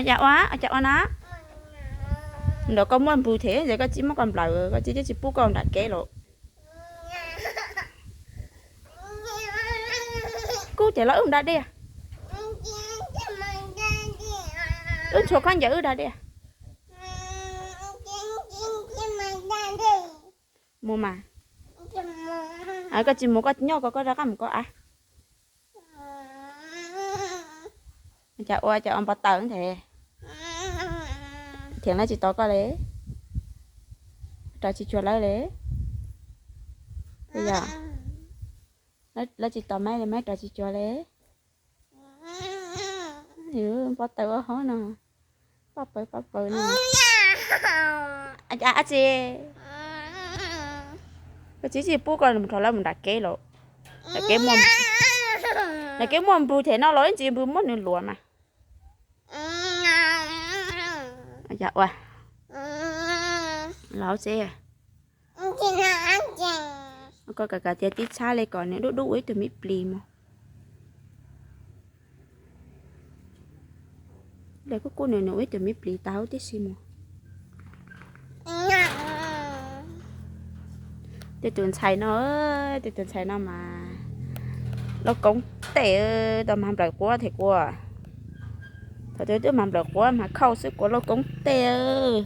Cas ua, cas ua na? Ntawm koj muaj npus thiab ces koj tsis muab koj nplawm, koj tsis, tsis pub koj nram kev los. Kub ces los wb da dej. Wb ntxhua khaub ncaws wb da dej. Mus mas. Koj tsis mus koj nyob ko, koj rov qab mus koj av. Cas ua, cas ua npau taws nthe. Theem lawv tsis tos koj li. Rov tsis cuag lawv li. Yog lawv tsis tos maiv li, maiv rov tsis cuag li. Npau taws ua hauv no. Paj paws paj paws no. Ab tsi, koj tsis, tsis pub koj mus rau lawv mus nram kev los. Nram kev muaj npus thiab no los ib ntsis npus muab nws luam mas. Ua los tsev. Koj kam kam tias tib txhab li kom nws dub dub ua ib tug miv plis mog. Lawv kuj kub nws, nws ua ib tug miv plis tau huv tib si mog. Tej tus ntxhais no, tej tus ntxhais no mas lauj koob tej, tau mag nplawm quav thiab kuv. Thaum twb twb mag nplawm quav mas khauj xwb kuv lauj koob tej.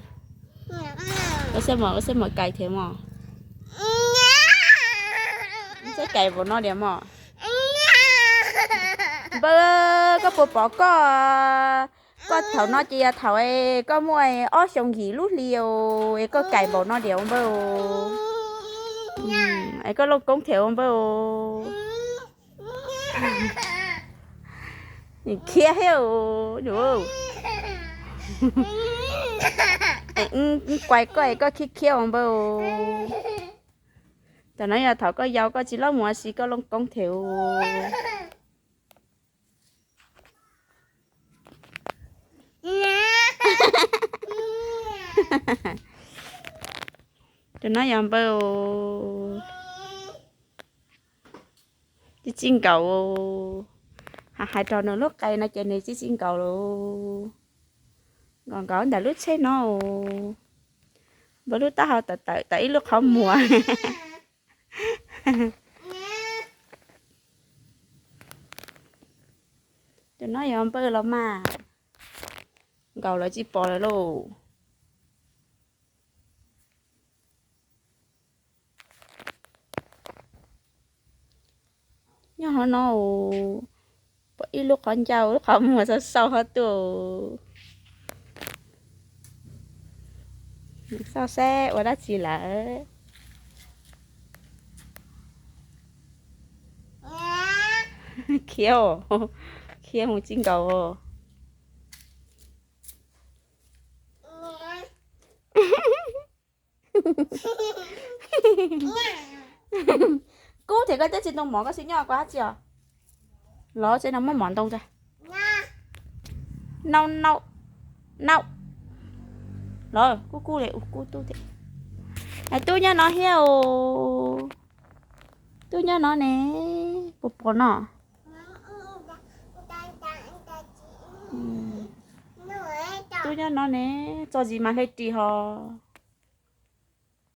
Ua xeb mos, ua xeb mos kais thiab mos. Xeb kais npaum no diam mos. Npawg, koj puas pom koj, koj thaum no ces yog thaum koj muaj ob xyoos yim lub hli es koj kais npaum no diam ua npawg. Es koj lauj koob thiab ua npawg. Khiav thiab. Kuais koj es koj khiav khiav ua npawg. Tam no yog thaum koj yau koj tsis loj mus si koj lauj koob thiab. Tus no yog npawg. Txij txij nkaus, hais rau nws lub qe no ces nws txij txij nkaus lawm. Nkaus nkaus ntawm lub tsheb no. Npawg lub taub hau tawm tawm tawm ib lub qhov muag. Tus no yog npawg los mas. Nkaus lawv tsis pom lawm lauj. Nyob hauv no, pom ib lub qhov ncauj lub qhov muag xauj xauj hov tuaj. Xauj seb ua dab tsi lawm. Khiav, khiav mus txij nkaus. Kub thiab koj twb tsis ntoo mov koj xi nyob koj dab tsi os. Los tsev no muab mov ntoo tso. Nau nau nau. Los kub kub li ua kub tub thiab. Tub nyob no thiab os. Tub nyob no ne. Puas pom no? Tub nyob no ne, txo zis mas hle ris hos.